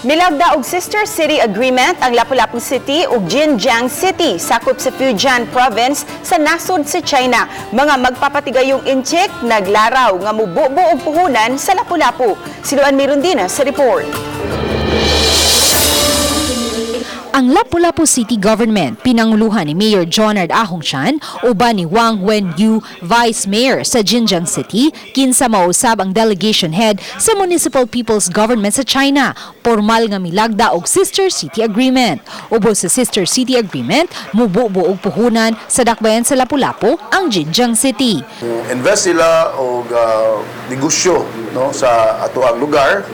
Milagda og Sister City Agreement ang Lapu-Lapu City ug Jinjiang City sakop sa Fujian Province sa nasod sa China. Mga magpapatigayong Intsik naglaraw nga mububo og puhunan sa Lapu-Lapu. Si Luan Mirundina sa report. Ang Lapu-Lapu City Government, pinanguluhan ni Mayor Jonard Ahongchan, uban ni Wang Wen-yu, Vice Mayor sa Jinjiang City, kinsa mausab ang delegation head sa Municipal People's Government sa China, formal nga milagda og Sister City Agreement. Ubos sa Sister City Agreement, mububo og puhunan sa dakbayan sa Lapu-Lapu ang Jinjiang City. Invest sila og negosyo, no, sa ato ang lugar.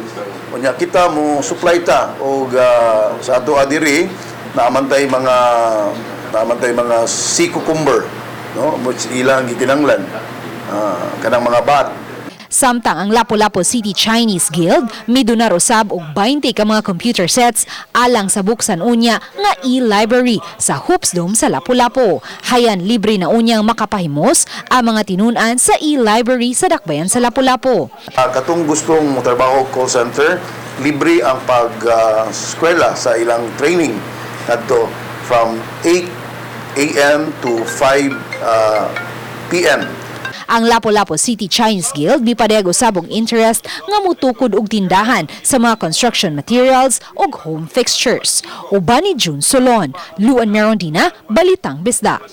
Unya kita mo supply ta og sa ato diri naamantay mga sea cucumber, no, which ilang gikinanglan kanang mga bat. Samtang ang Lapu-Lapu City Chinese Guild midonar usab og 20 ka mga computer sets alang sa buksan unya nga e-library sa Hoops Dome sa Lapu-Lapu. Hayan libre na unyang makapahimos ang mga tinun-an sa e-library sa dakbayan sa Lapu-Lapu. Katong gustong motrabaho call center, libre ang pag eskwela sa ilang training ngadto from 8 a.m. to 5 p.m. Ang Lapu-Lapu City Chinese Guild mipadayag usab og interest nga mutukod og tindahan sa mga construction materials ug home fixtures. Uban ni June Solon, Luan Merondina, Balitang Bisdak.